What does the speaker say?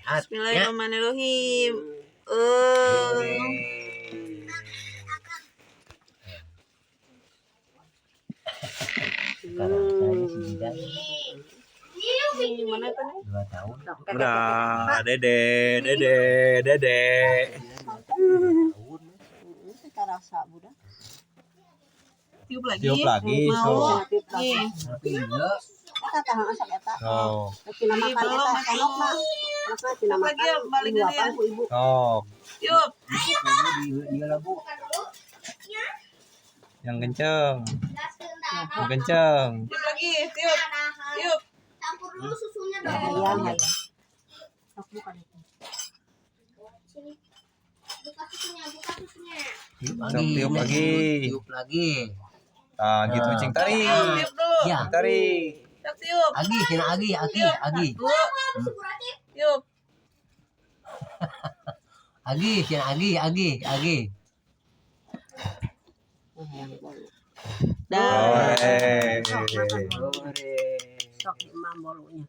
Sehat. Ya. Bismillahirrahmanirrahim. Eh, Karasanya si Jidan mana tuh nih? 2 tahun. Udah, dede, dede, dede. Tahun. Kita rasa budak. Tiup lagi. Tiup lagi, Mau. so. Tiup lagi. Nih. Tapi iya. Eta tah masak eta. Sok, Cina makan Belum, eta atuh. Sanokna. Anakna cina Tiup lagi makan. ya, balik Ibu dulu ya. apa, ku ibu. sok. Tiup. Iya lah, Bu. Yang kenceng. Yang kenceng. Tiup lagi, tiup. Tiup. Campur dulu susunya dong. Hayang hayang. Sok bukan itu. Sini. Buka susunya, buka susunya. Tiup Sok, lagi. tiup lagi. Tiup lagi. Nah, gitu Nah. cing tarik. Tiup, tiup dulu. Ya. Tarik. Tiup, tiup. Agi, sini agi, agi, agi. Dua. Tiup. Agi, sini agi, agi, agi. Hayang bolu. Dah. Hore. Sok makan bolu. Hore. Sok imam bolunya.